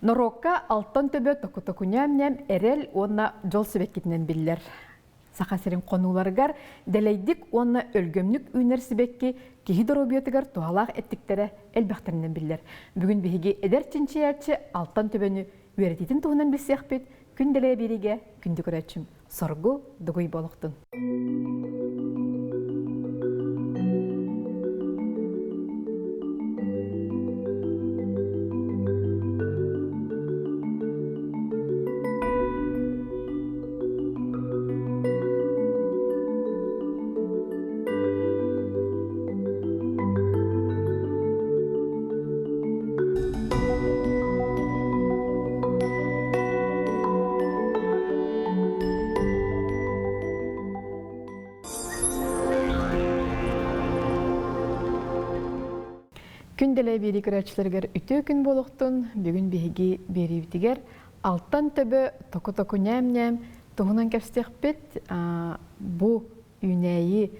Норуокка алтан төбө току-токуньаам-ньээм эрэл уонна дьол сибэккитинэн биллэр. Саха сирин хонууларыгар дэлэйдик уонна өлгөмнүк үүнэр сибэкки киһи доруобуйатыгар туһалаах эттиктэрэ элбэхтэринэн биллэр. Бүгүн биһиги эдэр чинчийээччи алтан төбөнү үөрэтиитин туһунан билсиэхпит, күн дэлэйэ биэриигэ күндү көрөөччүм Соргу Дугуй буолуохтун. Күн дэлэй биэрии көрөөччүлэригэр үтүө күн буолуохтун. Бүгүн биһиги биэриибитигэр алтан төбө току-току ньээм-ньээм туһунан кэпсиэхпит. Бу үүнээйи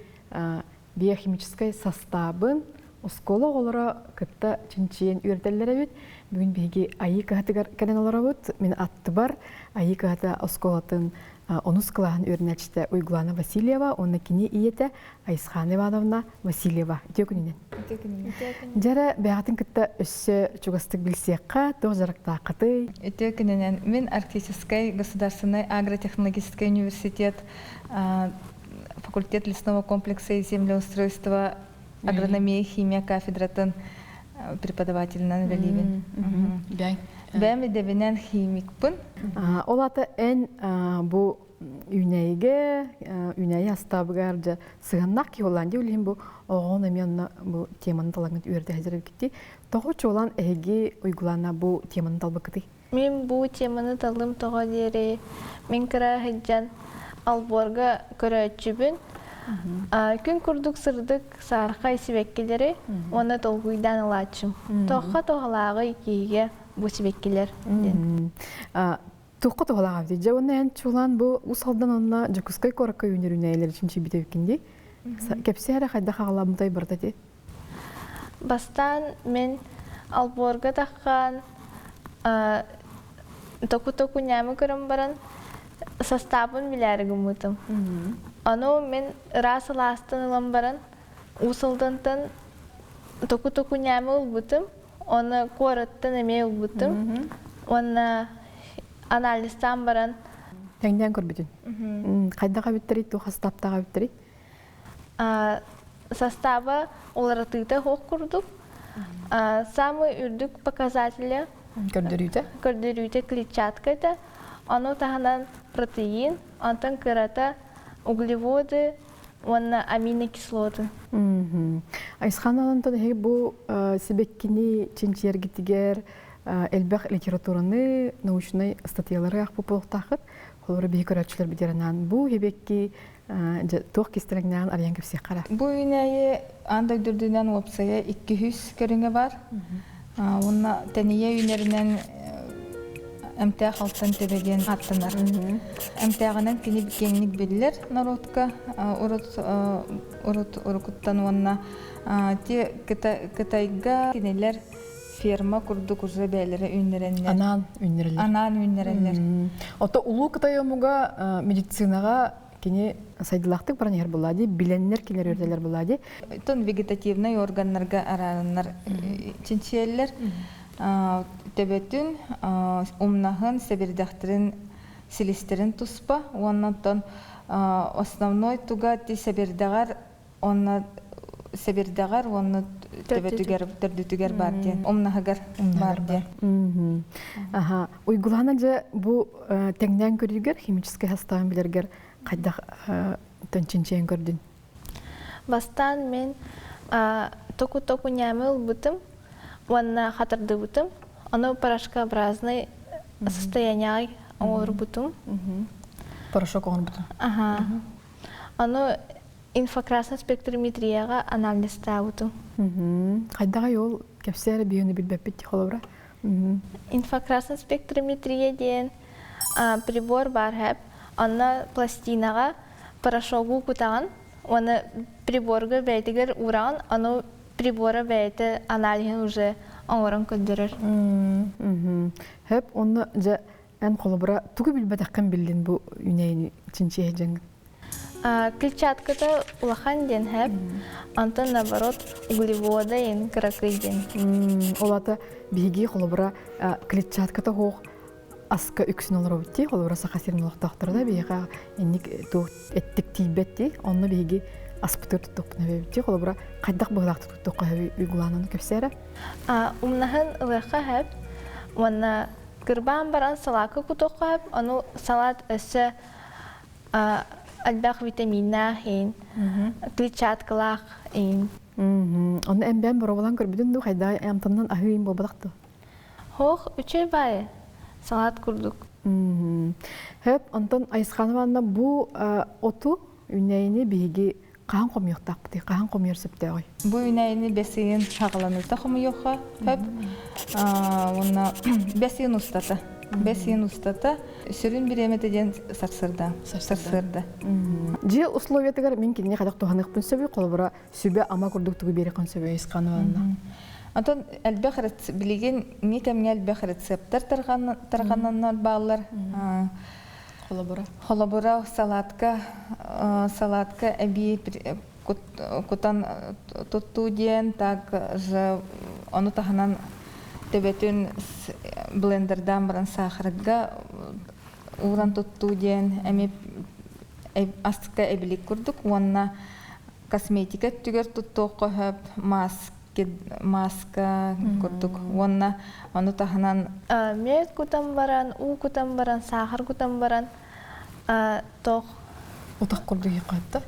биохимическай састаабын оскуола оҕолоро кытта чинчийэн үөрэтэллэр эбит. Бүгүн биһиги Айыы кыһатыгар кэлэн олоробут. Мин аттыбар Айыы кыһата оскуолатын онус кылааһын үөрэнээччитэ Уйгулана Васильева уонна кини ийэтэ Айысхаана Ивановна Васильева. Үтүө күнүнэн. Үтүө күнүнэн. Дьэрэ бэйэҕитин кытта өссө чугастык билсиэххэ, туох дьарыктааххытый? Үтүө күнүнэн. Мин Арктическай государственный агротехнологический университет факультет лесного комплекса и землеустройства агрономия химия кафедратын преподавателинэн үлэлиибин. Бэйэм идэбинэн химикпын. Ол ата эн бу үүнээйигэ үүнээйи астаабыгар дьэ сыһыаннаах киһи буоллаан дии билиһин бу оҕоҕун эмиэ онно бу теманы талаҥҥыт үөрдэ сылдьар эбиккитий. Тоҕо чуолаан эһиги Уйгулаана бу теманы талбыккытый? Мин бу теманы талым тоҕо диэри мин кыра сылдьан алборга көрөөччүбүн. Күн курдук сырдык саархай сибэккилэри уонна толкуйдаан ылааччым. Туохха туһалааҕый киһигэ бу сибэккилэр диэн. Туохха туһалааҕый дии. Дьэ уонна эн чулаан бу Уус Алдан уонна Дьокуускай куоракка үүнэр үүнээйилэри чинчийбит эбиккин дии. Кэпсээ эрэ хайдах аҕаламмытай барыта ити? Бастаан мин алборга таххан току-току ньаамы көрөн баран састаабын билээри гыммытым. Ону мин ыраас ылаастан ылан баран Уус Алдантан току-току ньаамы ылбытым, оны куораттан эмиэ ылбытым. Уонна анализтаан баран Тэҥнээн көрбүтүн. Хайдах эбиттэрий, туох састааптаах эбиттэрий? Состава уларытыыта суох курдук. Самый үрдүк показателя Көрдөрүүтэ? Көрдөрүүтэ клетчатка этэ. Ону таһынан протеин, онтон кырата углеводы уонна аминокислоты. Айысхан онтон эһиги бу сибэккини чинчийэргитигэр элбэх литератураны, научнай статьялары аахпыт буолуохтааххыт. Холобура биһи көрөөччүлэрбитигэр анаан бу сибэкки туох кистэлэҥнээҕин арыйан кэпсиэххэ эрэ. Бу үүнээйи аан дойду үрдүнэн уопсайа 200 көрүҥэ бар. Уонна тэнийэ үүнэринэн эмтээх алтан төбө диэн ааттанар. Эмтээҕинэн кини киэҥник биллэр норуотка урут урут урукуттан уонна ти Кытайга кинилэр ферма курдук уже бэйэлэрэ үүннэрэннэр. Анаан үүннэрэллэр. Анаан үүннэрэллэр. Ото Улуу Кытай омуга медицинаҕа кини сайдылаахтык баран иһэр буолла дии, билэннэр кинилэр үөрдэлэр буолла дии. Тон вегетативнай органнарга араарыннар чинчийэллэр. Төбөтүн, умнаһын, сэбирдэхтэрин, силистэрин туспа уонна оттон основной туга ти сэбирдэҕэр онно сэбирдэҕэр уонна төбөтүгэр төрдүтүгэр бар диэн умнаһыгар бар диэн. Аха уйгулаана дьэ бу тэҥнээн көрүүгэр химическэй састаабын билэргэр хайдах чинчийэн көрдүн? Бастаан мин току-току ньаамы ылбытым уонна хатырдыбытым. Ону порошкообразный состояние оҥорбутум. Порошок оҥорбутум. Аха. Ону инфракрасный спектрометрияҕа анализтаабытым. Хайдаҕай ол кэпсээ эрэ биһини билбэппит холобура. Инфракрасный спектрометрия диэн прибор баар хэп. Онно пластинаҕа порошогу кутаҕын уонна приборга бэйэтигэр уураҕын, ону прибора бэйэтэ аналиһын уже оҥорон көрдөрөр. Хөп, онно дьэ эн холобура тугу билбэтэххин биллин бу үүнэйини чинчийэ дьаҥ? Клетчатката улахан диэн хэп, онтон наоборот углевода ин кыракый диэн. Ол ата биһиги холобура клетчатката хоох аска үксүн олоробут дии, холобура саха сирин олохтоохторо да биһиэхэ инник туох эттик тиийбэт дии, онно биһиги аспытыгар туттуохпун эбэбит дии, холобура хайдах быһыылаахтык туттуохха уйгулаананы кэпсээрэ. Умнаһын ылыахха сөп уонна кырбаан баран салаакка кутуохха сөп, ону салат өссө элбэх витаминнаах иин, клетчаткалаах иин. Онно эмбээн боруобалаан көрбүтүн дуу, хайдах амтанынан аһыы иин буолбатах дуо? Хоох үчүгэй баайы, салат курдук. Хөп, онтон Айысхаан Ивановна бу оту үүнээйини биһиги хаһан хомуйуохтаахпытый, хаһан хомуйар сөптөөҕүй? Бу үүнээйини бэс ыйын саҕаланыыта хомуйуохха сөп. Уонна бэс ыйын устата. Бэс ыйын устата сүрүн бириэмэтэ диэн сарсыарда. Сарсыарда. Дьиэ условиятыгар мин кинини хайдах туһаныахпын сөбүй? Холобура, сүбэ-ама курдук тугу биэриэххин сөбүй Айысхаан Ивановна? Онтон элбэх билигин ни кэмҥэ элбэх рецептэр тарҕананнар бааллар. Холобура? Холобура, салатка, салатка эбии кутан туттуу диэн, так же ону таһынан төбөтүн блендердаан баран саахарга ууран туттуу диэн эми аска эбилик курдук уонна косметика өттүгэр туттуохха сөп маска курдук уонна ону таһынан Мед кутан баран, уу кутан баран, саахар кутан баран тоох Утах курдук иһиэххэ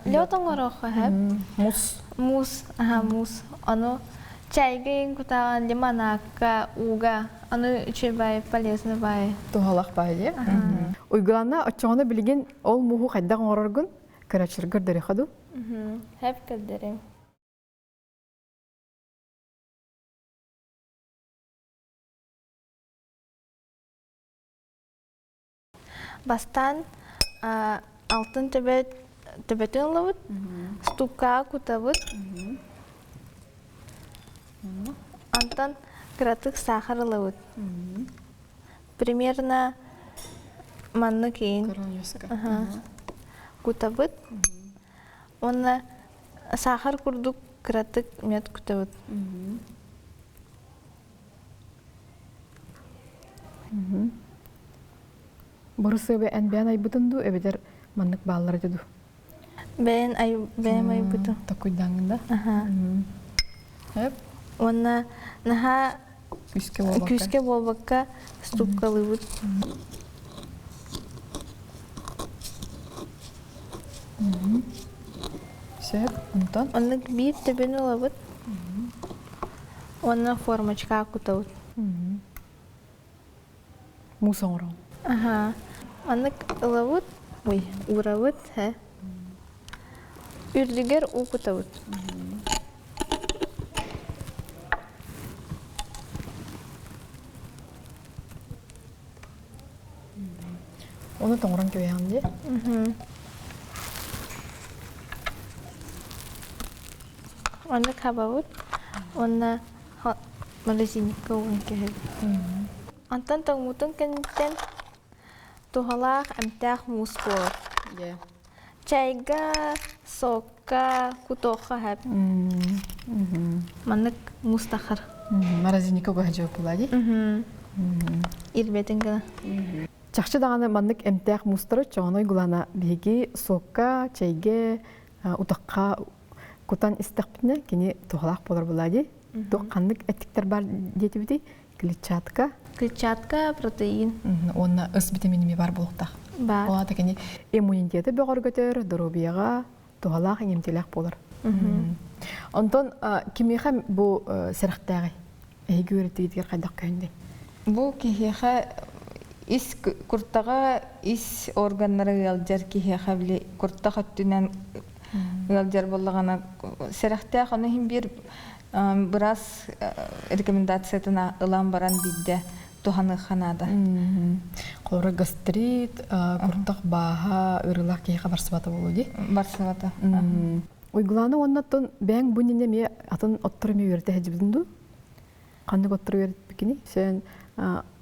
лед оҥоруохха сөп. Мусс. Мусс, аха мусс. Ону чайга иҥ кутаҕын лимонадка, ууга. Аны үчүгэй баай, полезный баай. Туһалаах баай дии. Уйгуланна оччоҕуна билигин ол мууһу хайдах оҥороргун көрөөччүлэргэ көрдөрүөххэ дуу? Хөп көрдөрүм. Бастаан алтын төбө төбөтүн ылабыт, ступкаҕа кутабыт. Онтон кыратык саахар ылабыт. Примерно маннык иин кутабыт. Уонна саахар курдук кыратык мед кутабыт. Борусыабы эн бэйэн айбытын дуу эбэтэр маннык бааллар этэ дуу? Бэйэн ай бэйэм айбытым. Токуйдааҥҥын да? Аха. Эп. Уонна наһаа күүскэ буолбакка. Күүскэ буолбакка ступкалыыбыт. Сөп, онтон? Оннук биир төбөнү ылабыт. Уонна формочка кутабыт. Муус оҥороҕун. Аха. Маннык ылабыт, ой, уурабыт, һэ. Үрдүгэр уу кутабыт. Оны тоҥорон кэбиһэҕин дии? Оннук хабабыт. Уонна морозильникка уган кэһэбит. Онтон тоҥмутун кэнниттэн туһалаах эмтээх муус буолар. Чайга, сокка, кутуохха сөп. Маннык муус тахар. Морозильникка уга сылдьыбыт буолаа дии? Ирбэтин гына. Чахчы даҕаны маннык эмтээх муустары чоҕоной гулана биһиги суокка, чэйгэ, утахха кутан истэхпитинэ кини туһалаах буолар буолаа дии. Туох ханнык эттиктэр баар диэтибитий? Клетчатка. Клетчатка, протеин. Уонна ыс витаминими бар буолуохтаах. Бар. Ол аата кини иммунитеты бөҕөргөтөр, доруобуйаҕа туһалаах иҥэмтиэлээх буолар. Онтон кимиэхэ бу сэрэхтээҕий? Эһиги үөрэтиигитигэр хайдах көһүннэй? Бу киһиэхэ ис куртаҕа ис органнара ыалдьар киһиэхэ били куртах өттүнэн ыалдьар буоллаҕына сэрэхтээх ону иһин биир быраас рекомендациятын ылан баран биирдэ туһаныахха наада. Холобура гастрит, куртах бааһа, ыарыылаах киһиэхэ барсыбата буолуо дии? Барсыбата. Уйгулаана уонна оттон бэйэҥ бу иннинэ эмиэ атын оттору эмиэ үөрэтэ сылдьыбытын дуу? Ханнык оттору үөрэппиккиний? Сен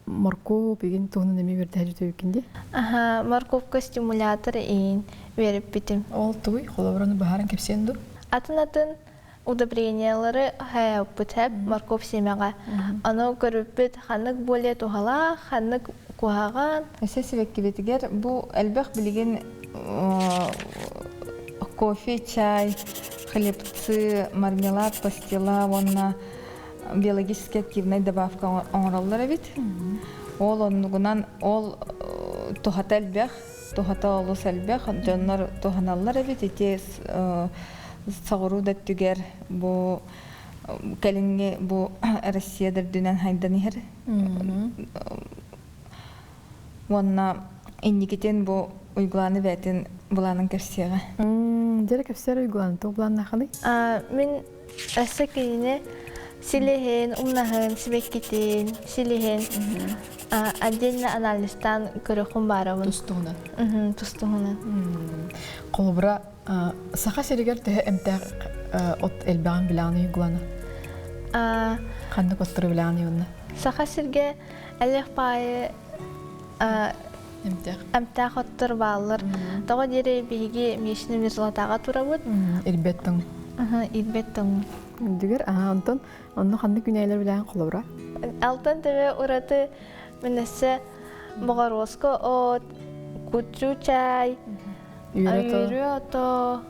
Моркуоп игин туһунан эмиэ үөрдэһэ түбүккүн дии. Аха, морковка стимулятор иин үөрэппитим. Ол тугуй? Холобураны быһааран кэпсиэн дуу? Атын-атын удобрениялары хайаппыт хэп морковь сиэмэҕэ. Аны көрүппүт ханнык более туһалаах, ханнык куһаҕан. Өссө сибэккибитигэр бу элбэх билигин кофе, чай, хлебцы, мармелад, пастила уонна биологически активнай добавка оҥороллор эбит. Ол оннугунан ол туһата элбэх, туһата олус элбэх, дьоннор туһаналлар эбит. Ити соҕуруу да өттүгэр бу кэлиҥҥи бу Россия дөрдүнэн хайдан иһэр. Уонна инникитин бу Уйгулааны бэйэтин былаанын кэпсиэҕэ. Дьэрэ кэпсээр Уйгулаан, туох былааннааххыный? Мин өссө кинини силиһин, умнаһын, сибэккитин, силиһин отдельно анализтаан көрүөхпүн баарабын. Тустуһунан. Тустуһунан. Холобура, Саха сиригэр төһө эмтээх от элбэҕин билэҕин Уйгулаана? Ханнык оттору билэҕин уонна? Саха сиргэ элэх баайы эмтээх эмтээх оттор бааллар. Тоҕо диэри биһиги Мишина мерзлотаҕа турабыт. Ирбэт тоҥ. Ирбэт тоҥ. Үрдүгэр, онтон онно ханнык үүнээйилэр билэҕин холобура? Алтан төбө ураты мин өссө боҕоруоска от, кучу чай, үөрүү ото,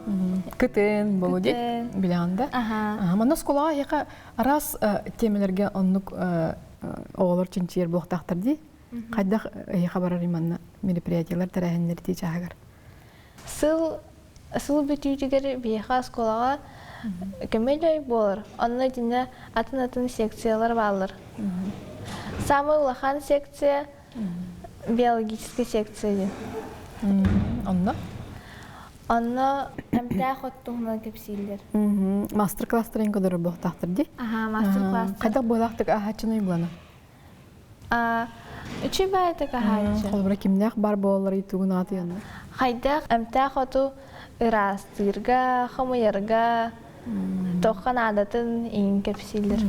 кытын болу дии билэҕин да? Манна оскуолаҕа эһиэхэ араас тиэмэлэргэ оннук оҕолор чинчийэр буолуохтаахтар дии. Хайдах эһиэхэ барар манна мероприятиелар тэрээһиннэр ити чааһыгар? Сыл сыл бүтүүтүгэр биһиэхэ оскуолаҕа көмө буолар. Онно итиннэ атын-атын секциялар бааллар. Самый улахан секция биологическай секция диэн. Онно? Онно эмтээх от туһунан кэпсииллэр. Мастер-класстарын көрөр буолуохтаахтар дии. Аха, мастер-класс. Хайдах буолаахтык аһааччыный булана? Үчүгэй баайытык аһааччы. Холобура кимнээх бар буолаллар тугун аатыйанна? Хайдах эмтээх оту ыраастыырга, хомуйарга, туохха наадатын иҥин кэпсииллэр.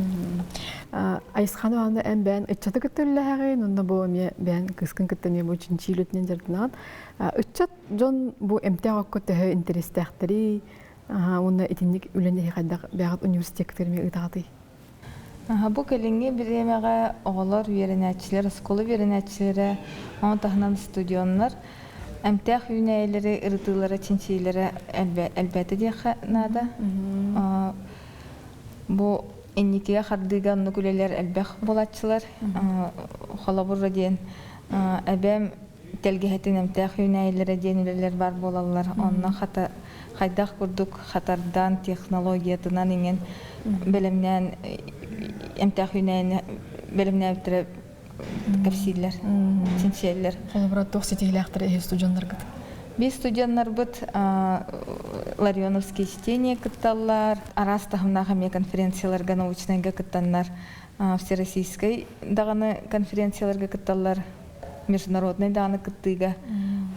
Айысхан уонна эн бэйэн ыччаты кытта үллэһэҕин, онно бу эмиэ бэйэн кыыскын кытта эмиэ бу чинчиилэтинэн дьарыктанаҕын. Ыччат дьон бу эмтээх окко төһө интэриэстээхтэрий уонна итинник үлэни хайдах бэйэҕит университеккытыгар эмиэ ыытаҕытый? Бу кэлиҥҥи бириэмэҕэ оҕолор, үөрэнээччилэр, оскуола үөрэнээччилэрэ, ону таһынан студеннар эмтээх үүнээйилэри ырытыылара, чинчийиилэрэ элбээтэ диэххэ наада. Бу инникигэ хардыыга оннук үлэлэр элбэх буолааччылар. Холобура диэн эбээм тэлгэһэтин эмтээх үүнээйилэрэ диэн үлэлэр баар буолаллар. Онно хата хайдах курдук хатардаан технологиятынан иҥэн бэлэмнээн эмтээх үүнээйини бэлэмнээбиттэрэ кэпсииллэр, чинчийэллэр. Холобура, туох ситиһиилээхтэр эһи студеннаргыт? Биир студеннарбыт Ларионовские чтения кытталлар, араас таһымнаах эмиэ конференцияларга, научнайга кыттаннар, всероссийскай даҕаны конференцияларга кытталлар, международнай даҕаны кыттыыга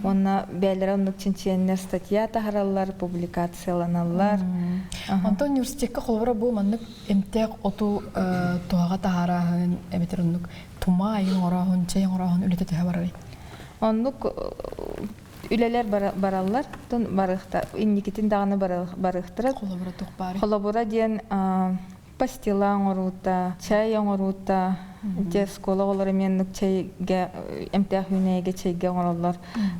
уонна бэйэлэрэ оннук чинчийэннэр статья таһараллар, публикацияланаллар. Онтон университекка холобура бу маннык эмтээх оту туһаҕа таһаарааһын эбэтэр оннук тума айын оҥорооһун, чэй оҥорооһун үлэтэ төһө барарый? Оннук үлэлэр бараллар, тон барыахта инникитин даҕаны барыахтара. Холобура туох баарый? Холобура диэн пастила оҥоруута, чай оҥоруута, дьэ школа оҕолоро эмиэ оннук чэйгэ эмтээх үүнээйигэ чэйгэ оҥороллор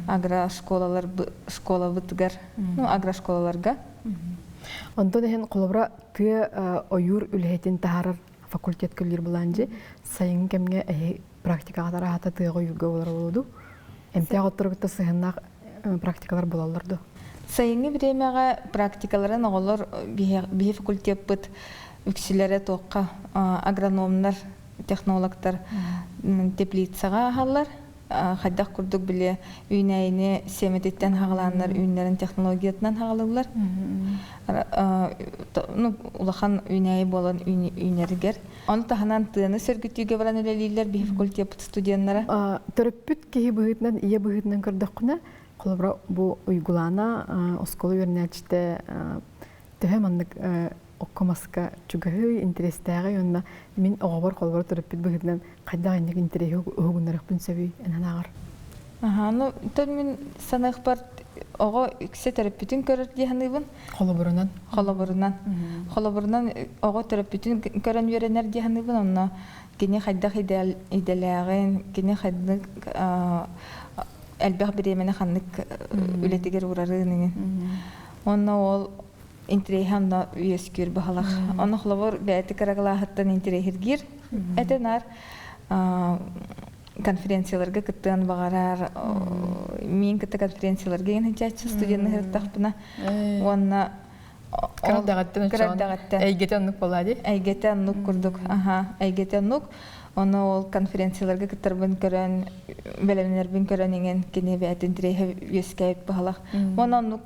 агрошколалар школабытыгар, ну агрошколаларга. Онтон иһин холобура тыа ойуур үлэһитин таһаарар факультет көллүүр булаан дьи сайыҥҥы кэмҥэ эһи практикаҕа тараһата тыаҕа ойуурга болар болуду. Эмтээх отторгутта сыһыннаах практикалар булаллар ду? Сайыҥҥы бириэмэҕэ практикаларын оҕолор биһи факультеппыт үксүлэрэ туохха агрономнар, технологтар теплицаҕа аһаллар. Хайдах курдук били үүнээйини сиэмэтиттэн хаҕалааннар үүннэрин технологиятынан хаҕалыыллар. Ну, улахан үүнээйи буолан үүнэригэр. Ону таһынан тыаны сөргүтүүгэ баран үлэлииллэр биһи факультеппыт студеннара. Төрөппүт киһи быһыытынан, ийэ быһыытынан көрдөххүнэ, Холобура, бу Уйгулаана оскуола үөрэнээччитэ төһө маннык окко маска чугаһыы интэриэстээҕий уонна мин оҕобор холобур төрөппүт быһыытынан хайдах инник интэриэһи уһугуннарыахпын сөбүй эн санааҕар? Аха, ну, тон мин саныахпар оҕо үксэ төрөппүтүн көрөр дии саныыбын. Холобурунан? Холобурунан. Холобурунан оҕо төрөппүтүн көрөн үөрэнэр дии саныыбын. Онно кини хайдах идэлээҕин, кини хайдах элбэх бириэмэни ханнык үлэтигэр уурарын иҥин. Онно ол интириэһэ онно үөскүүр баһылах. Онно холобур бэйэтэ кырагалааһыттан интириэһиргиир этэ наар конференцияларга кыттыан баҕарар. Миин кытта конференцияларга иҥин сылдьааччы студенны сырыттахпына уонна Кыра дэҕэттэн эйгэтэ оннук буолаа дии. Эйгэтэ оннук курдук. Аха, эйгэтэ оннук. Ону ол конференцияларга кыттарбын көрөн, бэлэмнэрбин көрөн иҥэн кини бэйэтин тирэһэ үөскээбит баһылах. Уонна оннук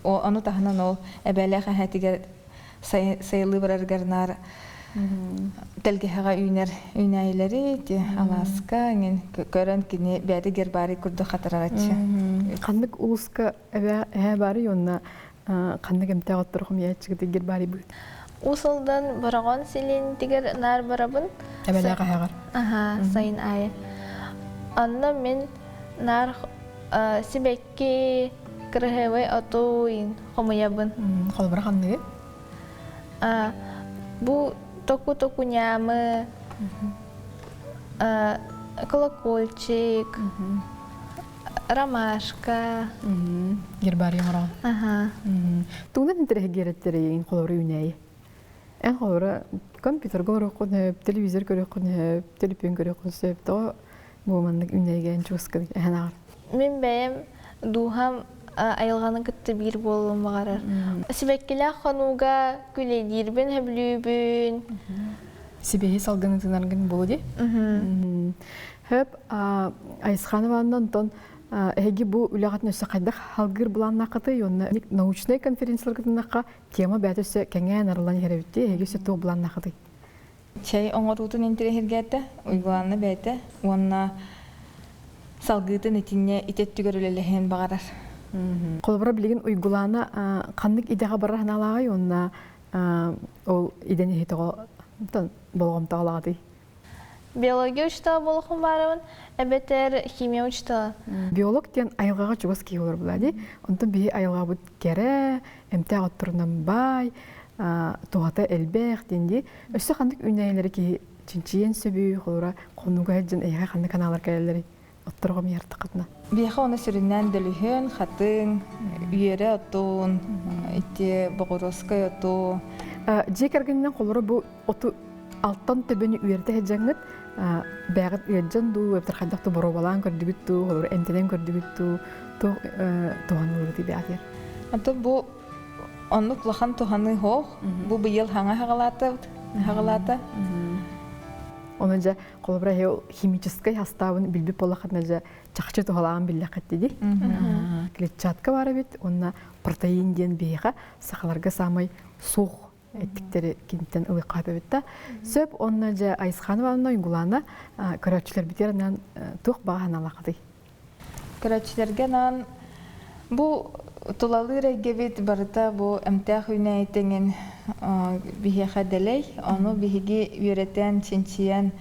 ону таһынан ол эбээлээх эһээтигэр сайылыы барарыгар наар тэлгэһэҕэ үүнэр үүнээйилэри ити алааска иҥин көрөн кини бэйэтэ гербарий курдук хатарараччы. Ханнык улууска эбээ эһээ баарый уонна ханнык эмтээх оттору хомуйааччыгытый гербарий быыт? Уус Алдан Бороҕон сэлиэнньэтигэр наар барабын. Эбэлээх эһэҕэр. Аха, сайын аайы. Онно мин наар сибэкки, кыраһыабай оту хомуйабын. Холобура ханныгы? Бу току-току ньаамы, колокольчик, ромашка. Гербарий оҥороҕун. Аха. Тугунан интэриэһиргиэрэттэриҥ холобура үүнээйи? Эн холобура компьютерга олоруоххун сөп, телевизор көрүөххүн сөп, төлөпүөн көрүөххүн сөп. Тоҕо бу маннык үүнээйигэ эн чугаскын эһэн ааҕар? Мин бэйэм дууһам айылҕаны кытта биир буолуон баҕарар. Сибэккилээх хонууга күлэйдиирбин сөбүлүүбүн. Сибиэһи салгыны тыынаргын буолуо дии? Хөп, Айысхан Ивановна, онтон эһиги бу үлэҕитин өссө хайдах халгыыр былааннааххытый уонна научнай конференцияларгытыннахха тема бэйэтэ өссө кэҥээн арыллан иһэр эбит дии, эһиги өссө туох былааннааххытый? Чэй оҥоруутун интэриэһиргээтэ, Уйгулаана бэйэтэ уонна салгыытын итиннэ ити өттүгэр үлэлэһиэн баҕарар. Холобура, билигин Уйгулаана ханнык идэҕэ барар санаалааҕый уонна ол идэни иһи тоҕо болҕомтоҕолоҕутуй? Биология учуутала буолуохпун баарыбын, эбэтэр химия учуутала. Биолог диэн айылҕаҕа чугас киһи олор буолаа дии. Онтон биһи айылҕабыт кэрэ, эмтээх отторунан баай, туһата элбэх диэн дии. Өссө ханнык үүнээйилэри киһи чинчийэн сөбүй, холура хонууга сылдьан эйиэхэ ханнык каналлар кэлэллэрий? Отторго миэртаххытына. Биһиэхэ оны сүрүннээн дөлүһүөн, хатыҥ, үөрэ отун, ити боҕуруоскай оту. Дьиэ кэргэнинэн холоро бу оту алтан төбөнү үөрэтэ сылдьаҥҥыт бэйэҕит ыалдьан дуу, эбэтэр хайдах да боруобалаан көрдүгүт дуу, холобур эмтэнэн көрдүгүт дуу, туох туһаныллыбытый бэйэҕитигэр? Антон бу оннук улахан туһаныы суох. Бу быйыл хаҥа хаҕалаата. Оны дьэ холобура химическай хастаабын билбит буоллаххытына дьэ чахчы туһалаан биллэххит дии. Клетчатка бар эбит уонна протеин диэн биһиэхэ сахаларга саамай суох эттиктэри киниттэн ылыахха эбит да. Сөп онно дьэ Айысхан Ивановна Уйгулаана көрөөччүлэрбитигэр анаан туох баҕа санаалааххытый? Көрөөччүлэргэ анаан бу тулалыыр эйгэбит барыта бу эмтээх үүнээйитиҥин биһиэхэ дэлэй. Ону биһиги үөрэтэн, чинчийэн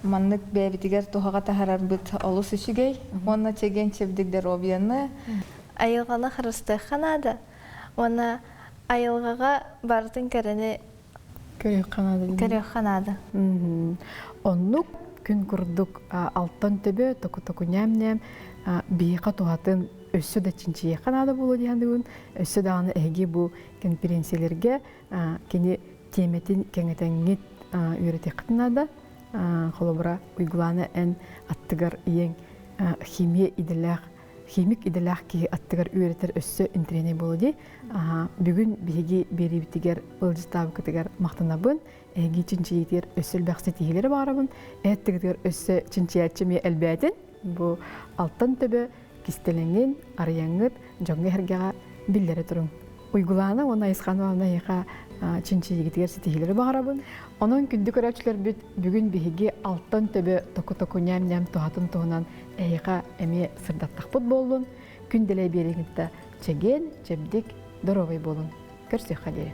маннык бэйэбитигэр туһаҕа таһарарбыт олус үчүгэй. Уонна чэгиэн-чэбдик доруобуйаны. Айылҕаны харыстыахха наада. Уонна айылҕаҕа барытын кэрэни Көрүөххэ наада. Көрүөххэ наада. Оннук күн курдук алтан төбө току-току ньээм-ньээм биһиэхэ туһатын өссө да чинчийиэххэ наада буолуо дии саныыбын. Өссө даҕаны эһиги бу кэнпириэнсийэлэргэ кини тиэмэтин кэҥэтэҥҥит үөрэтиэххитин наада. Холобура, Уйгулаана эн аттыгар ийэҥ химия идэлээх химик идэлээх киһи аттыгар үөрэтэр өссө интэриэһинэй буолуо дии. Бүгүн биһиги биэриибитигэр ыалдьыттаабыккытыгар махтанабын. Эһиги чинчийиитигэр өссө элбэх ситиһиилэри баҕарабын. Эһэттигитигэр өссө чинчийээччи эмиэ элбээтин. Бу алтан төбө кистэлэҥин арыйаҥҥыт дьоҥҥо-сэргэҕэ биллэрэ туруҥ. Уйгулаана уонна Айысхан Ивановна эһиэхэ чинчийиигитигэр ситиһиилэри баҕарабын. Онон күндү көрөөччүлэрбит бүгүн биһиги алтан төбө току-току ньээм-ньээм туһатын туһунан эһиэхэ эмиэ сырдаттахпыт буоллун. Күн дэлэй биэриҥ кытта чэгиэн, чэбдик, доруобай буолуҥ. Көрсүөххэ диэри.